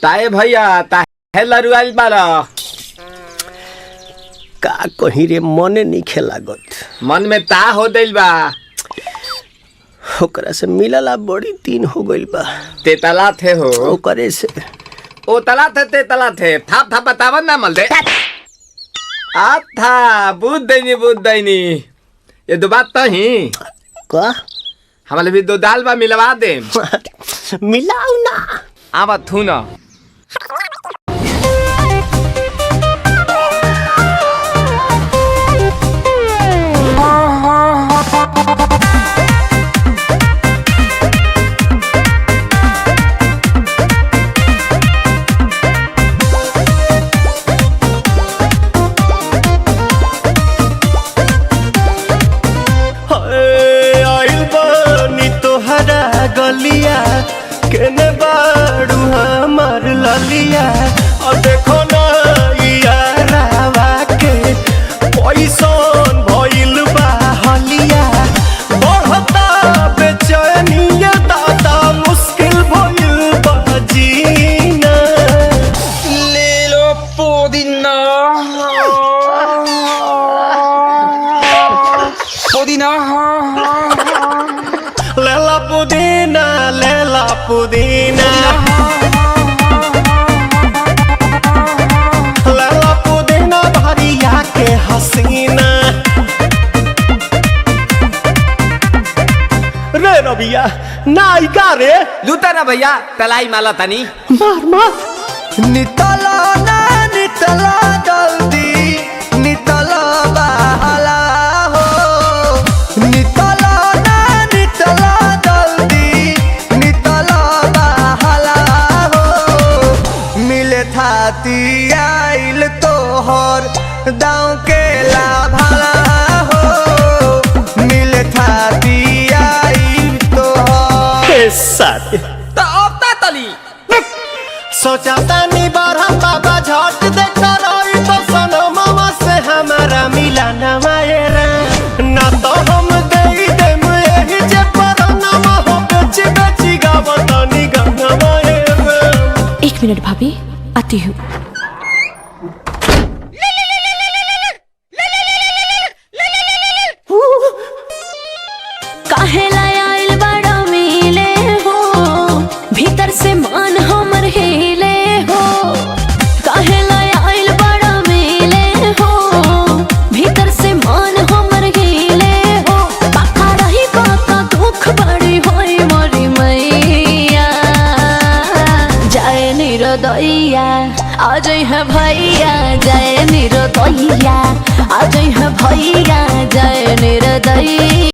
ताए भैया ताहे लरुआइल बारा। का कहीं रे, मने नहीं लागत। मन में ता हो दिल बा। ओकरा से मिलला बड़ी दिन हो गइल बा। तेतला थे हो। ओकरे से। ओ तला थे तेतला थे थाप थाप बतावन ना मल दे। आ था बुद्ध दैनी बुद्ध दैनी ये दो बात तो ही का हमारे भी दो दाल बा मिलवा दे। मिलाऊ ना। आवा थू ना। आइल बानी तोहरा गलिया केने बाड़ू हमार ललिया। और देखो ना यारावा के पैसन भइल बा हलिया। बढ़ता बेचैनिया दादा मुश्किल भइल बा जीना। ले लो पुदीना पुदीना लेला पुदीना लेला पुदीना लेला पुदीना भरिया के हसीना। रे रबिया नायिका रे लूटा ना भैया तलाई माला तनी मार मार। नितला ना नितला जल्दी नितला बहला हो। नितला ना नितला जल्दी नितला बहला हो। मिले थाती आइल तोहर दाँव के लाभाला हो। मिले थाती आइल तोहर साथ तो अब ता तली सोचा तानी बारह बाबा झट देखता रही तो सनमवा से हमारा मिला ना मायरा। ना तो हम they them एही जे परनमा हो बेची बेची गावतानी गाना मायरा। एक मिनट भाभी, आती हूँ। काहे आइल बड़ा मिले हो, भीतर से मान हमर हिले हो। काहे आइल बड़ा मिले हो, भीतर से मान हमर हिले हो। बाका रही बाका दुख बड़ी होई मोरी मैया। जाए निरदैया आ जाई है भैया, जाए निरदैया।